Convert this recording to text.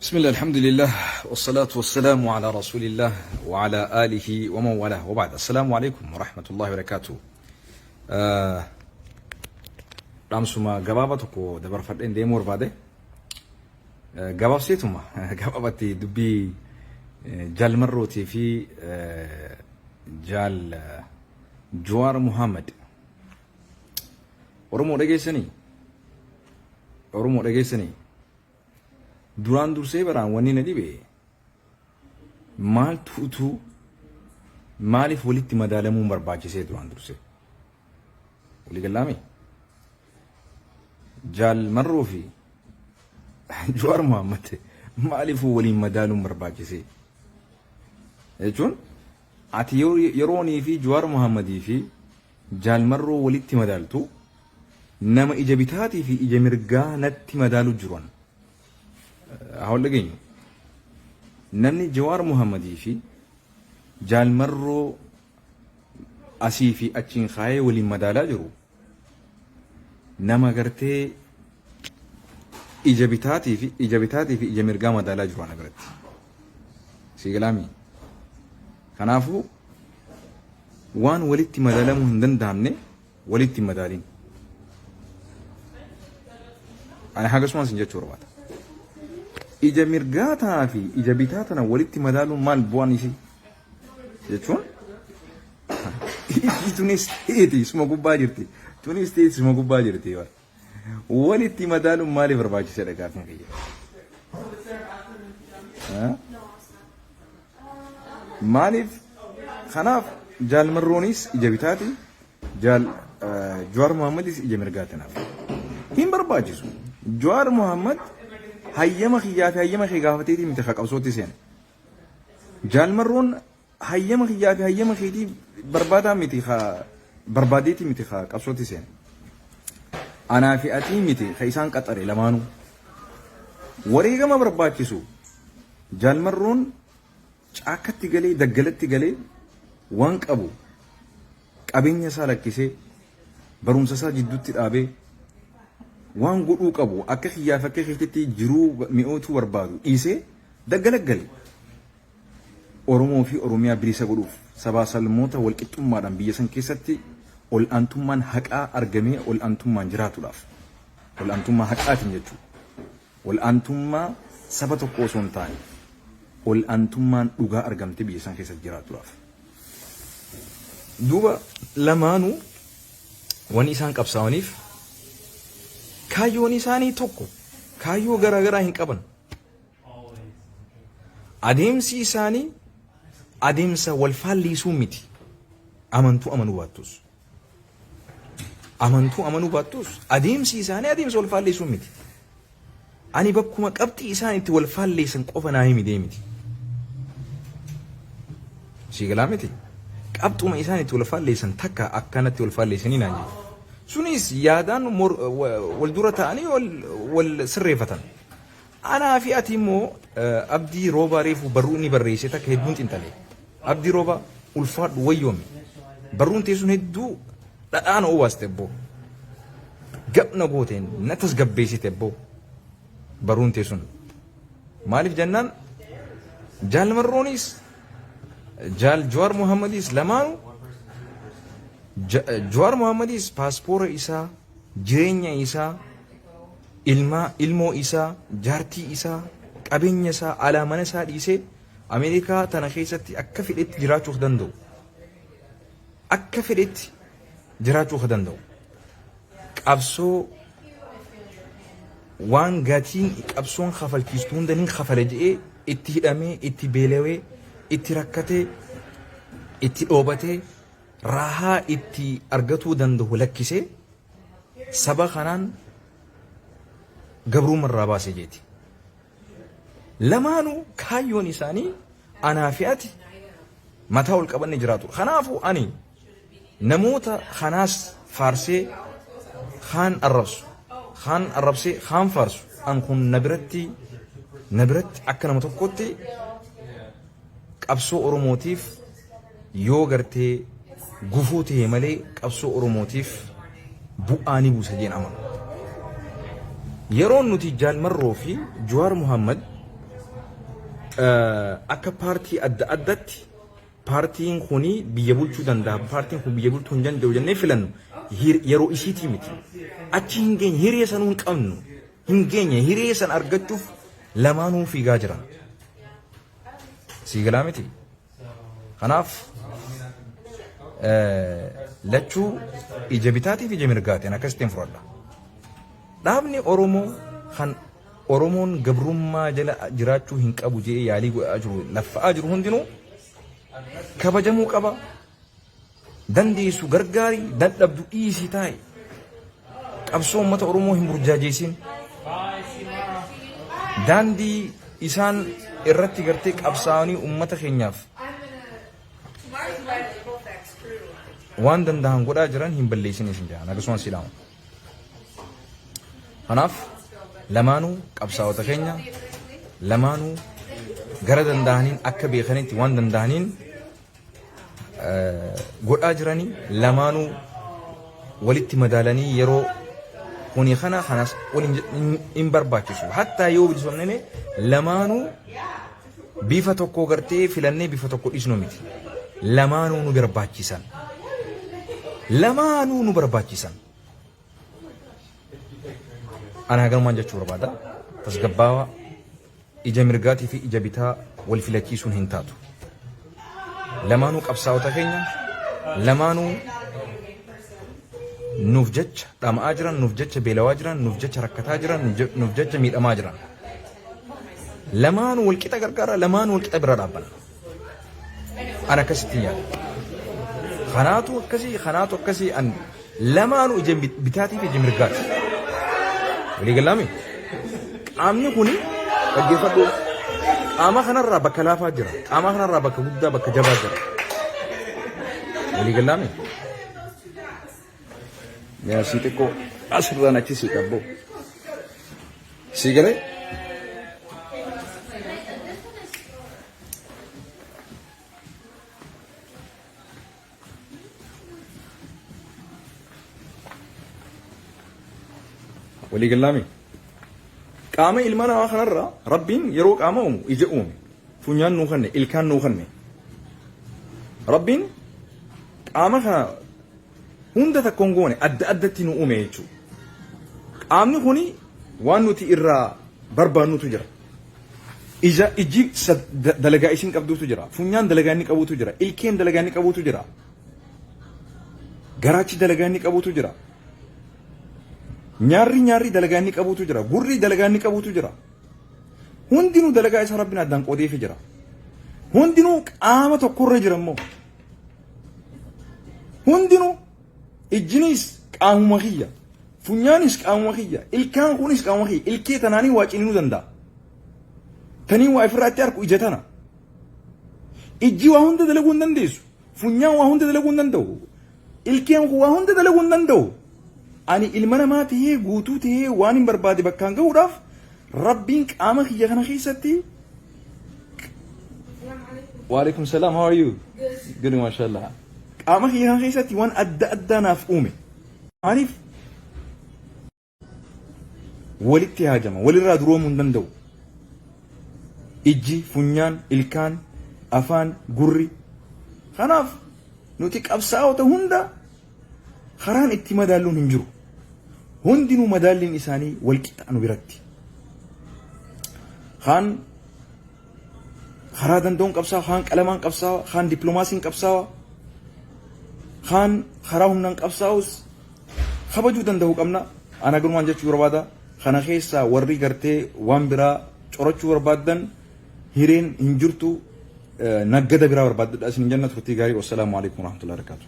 Bismillah, alhamdulillah, wassalatu wassalamu ala rasulillah wa ala alihi wa man walah wa ba'd. Assalamu alaikum wa rahmatullahi wa barakatuh. Dhaamsuma gabaabaa tokko dabarfadheen deemuu barbaade. Gabaabseetuma gabaabatti dubbii Jaal Marrootii fi Jaal Jawaar Muhammad. Oromoo dhageessanii? Oromoo dhageessanii? Duraan dursee baraan wanni na dhibe maaltu utuu maaliif walitti madaalamuun barbaachisee duraan dursee? Walii gallaami? Jaal Marroo fi Jawaar Mohaammed maaliif waliin madaaluun barbaachisee? Jechuun ati yeroonii fi Jawaar Mohaammadii fi Jaal Marroo walitti madaaltu nama ija bitaatii fi ija mirgaa natti madaalu jiru an. Haa wal dhageenyu. Namni Jawaar Mohaammadii fi Jaal Marroo asii fi achiin kaayee waliin madaalaa jiru nama gartee ija bitaatii fi ija bitaatii fi ija mirgaa madaalaa jiru ana biratti. Sii galaami. Kanaafuu waan walitti madaalamuu hin danda'amne walitti hin madaalin. Ani hagasumaan sin jechuu barbaada. Ija mirgaa tanaa fi ija bitaa tana walitti madaaluun maal bu'aan isii? Jechuun ijji tunis teeti suma gubbaa jirti. Tunis teeti suma gubbaa jirti. Walitti madaaluun maaliif barbaachiseedha gaaffiin kiyya? Maaliif kanaaf Jaal Marroonis ija bitaati, Jaal Jawaar Mohaammadis ija mirgaati naaf. Hin barbaachisu. Jawaar Mohammad hayyama kiyyaa fi hayyama kee gaafateetii miti ka qabsootti seene. Jaal Marroon hayyama kiyyaa fi hayyama keetii barbaadaa miti ka barbaadeetii miti ka qabsootti seene. Anaa fi atii miti ka isaan qaxare lamaanuu. Wareegama barbaachisu Jaal Marroon caakkatti galee daggalatti galee waan qabu qabeenya isaa lakkisee barumsa isaa jidduutti dhaabee waan godhuu qabu akka kiyyaa fi akka keetitti jiruu mi'ootuu barbaadu dhiisee daggala gale. Oromoo fi Oromiyaa bilisa godhuuf sabaa salmoota walqixxummaadhaan biyya san keessatti ol'aantummaan haqaa argamee ol'aantummaan jiraatuudhaaf. Ol'aantummaa haqaatiin jechuudha. Ol'aantummaa saba tokko osoo hin taane ol'aantummaan dhugaa argamtee biyya san keessatti jiraatuudhaaf. Duuba lamaanuu wanni isaan qabsaa'aniif kaayyoon isaanii tokko, kaayyoo garaagaraa hin qaban. Adeemsi isaanii adeemsa wal faalliisuu miti. Amantuu amanuu baattus. Amantuu amanuu baattus adeemsi isaanii adeemsa wal faalleessuu miti. Ani bakkuma qabxii isaan itti wal faalleessan qofa naa himi deemiti. Sii galaa miti. Qabxuma isaan itti wal faalleessan takka akkanatti wal faalleessanii naan jedhu. Sunis yaadaan wal dura ta'anii wal sirreeffatan. Anaa fi ati immoo Abdii Roobaa reefu barruu inni barreesse takka hedduun xinxale. Abdii Roobaa ulfaadhu wayyoomi. Barruun tee sun hedduu dhadhaa na obaaste abboo. Gab na goote na tasgabbeessite abboo. Barruun tee sun. Maaliif jennaan Jaal Marroonis Jaal Jawaar Muhammadis lamaanuu Jawaar Muhammadis paaspoora isaa jireenya isaa ilmaa ilmoo isaa jaartii isaa qabeenya isaa alaa mana isaa dhiisee Ameerikaa tana keessatti akka fedhetti jiraachuu danda'u. Akka fedhetti jiraachuu ka danda'u. Qabsoo waan gatiin qabsoon kafalchiistu hunda ni kafale jedhee itti hidhamee itti beelawee itti rakkatee itti dhoobatee raahaa itti argatuu danda'u lakkisee saba kanaan gabrummaa irraa baase jeeti. Lamaanuu kaayyoon isaanii anaa fi ati mataa ol qabanne jiraatu. Kanaafuu ani namoota kanaas faarsee kaan arrabsu, kaan arrabsee kaan faarsu an kun na biratti na biratti akka nama tokkotti qabsoo Oromootiif yoo gartee gufuu ta'e malee qabsoo Oromootiif bu'aa ni buusa jeen amanu. Yeroon nuti Jaal Marroo fi Jawaar Muhammad Akka paartii adda addatti paartiin kuni biyya bulchuu danda'a, paartiin kun biyya bulchuu hin danda'u jennee filannu yeroo isiitii miti. Achi hin geenye, hiree sanuu hin qabnu. Hin geenye, hiree san argachuuf lamaanuu fiigaa jiran. Sii galaa miti. Kanaaf lachuu ija bitaatii fi ija mirgaatiin akkasittiin fudhadha. Dhaabni Oromoo kan Oromoon gabrummaa jala jiraachuu hin qabu jedhee yaalii godhaa jiru laffa'aa jiru hundinuu kabajamuu qaba. Dandeessu gargaari, dadhabdu dhiisii taa'i. Qabsoo uummata Oromoo hin burjaajeessin. Daandii isaan irratti gartee qabsaa'anii uummata keenyaaf waan danda'an godhaa jiran hin balleessin isin jedhan akkasumas siidhaama. Kanaaf lamaanuu qabsaa'ota keenya, lamaanuu gara danda'aniin akka beekanitti waan danda'aniin godhaa jiranii, lamaanuu walitti madaalanii yeroo kuni kana kanas waliin hin barbaachisu. Hattaa yoo bilisoomnee lamaanuu bifa tokko gartee filannee bifa tokko dhiisnu miti. Lamaanuu nu barbaachisan. Lamaanuu nu barbaachisan. Ana haganumaan jechuu barbaada. Tasgabbaawaa ija mirgaatii fi ija bitaa wal filachiisuun hin taatu. Lamaanuu qabsaa'ota keenya, lamaanuu nuuf jecha dhama'aa jiran, nuuf jecha beelawaa jiran, nuuf jecha rakkataa jiran, nuuf jecha miidhamaa jiran. Lamaanuu wal qixa gargaara, lamaanuu wal qixa bira dhaabbanna. An akkasittiin yaada. Kanaatu akkasii, kanaatu akkasii, an lamaanuu ija bitaatii fi ija mirgaati. Walii galaami? Qaamni kuni dhaggeeffadhu. Qaama kanarraa bakka laafaa jira. Qaama kanarraa bakka guddaa, bakka jabaa jira. Walii galaami? Yaa sii xiqqoo asirraan achi sii qabboo. Sii galee? Walii galaami? Qaama ilma namaa kanarra Rabbiin yeroo qaama uumu ija uume. Funyaan nuu kenne, ilkaan nuu kenne. Rabbiin qaama kana hunda takka hin goone, adda addatti nu uume jechuudha. Qaamni kuni waan nuti irraa barbaannutu jira. Ija ijji dalagaa isin qabdutu jira. Funyaan dalagaa inni qabutu jira. Ilkeen dalagaa inni qabutu jira. Garaachi dalagaa inni qabutu jira. Nyaarri nyaarri dalagaa inni qabutu jira. Gurri dalagaa inni qabutu jira. Hundinuu dalagaa isaa Rabbiin addaan qoodeefii jira. Hundinuu qaama tokkorra jira immoo. Hundinuu ijjinis qaamuma kiyya. Funyaanis qaamuma kiyya. Ilkaan kunis qaamuma kiyya. Ilkee tanaanii waa ciniinuu danda'a. Tanii waa ifirraatti arku ija tana. Ijji waa hunda dalaguu hin dandeessu. Funyaan waa hunda dalaguu hin danda'u. Ilkeen kun waa hunda dalaguu hin danda'u. Ani ilma namaa tahee guutuu tahee waan hin barbaade bakkaan gahuudhaaf Rabbiin qaama kiyya kana keessatti. Waalaikum salaam, how are you? Good, mashallah. Qaama kiyya kana keessatti waan adda addaa naaf uume. Maaliif walitti haajama, walirraa duroomuu hin danda'u. Ijji, funyaan, ilkaan, afaan, gurri. Kanaaf nuti qabsaa'ota hunda karaan itti madaalluun hin jiru. Hundinuu madaalliin isaanii wal qixa nu biratti. Kaan karaa danda'uun qabsaa'a, kaan qalamaan qabsaa'a, kaan dippiloomaasiin qabsaa'a, kaan karaa humnaan qabsaa'us kabajuu danda'uu qabna. Ana garumaan jechuu barbaada. Kana keessaa warri gartee waan biraa corachuu barbaaddan hireen hin jirtu, naggada biraa barbaaddadha isin janna. Turtii gaarii. Wassalaamu alaikum warahmatullahi wabarakatuh.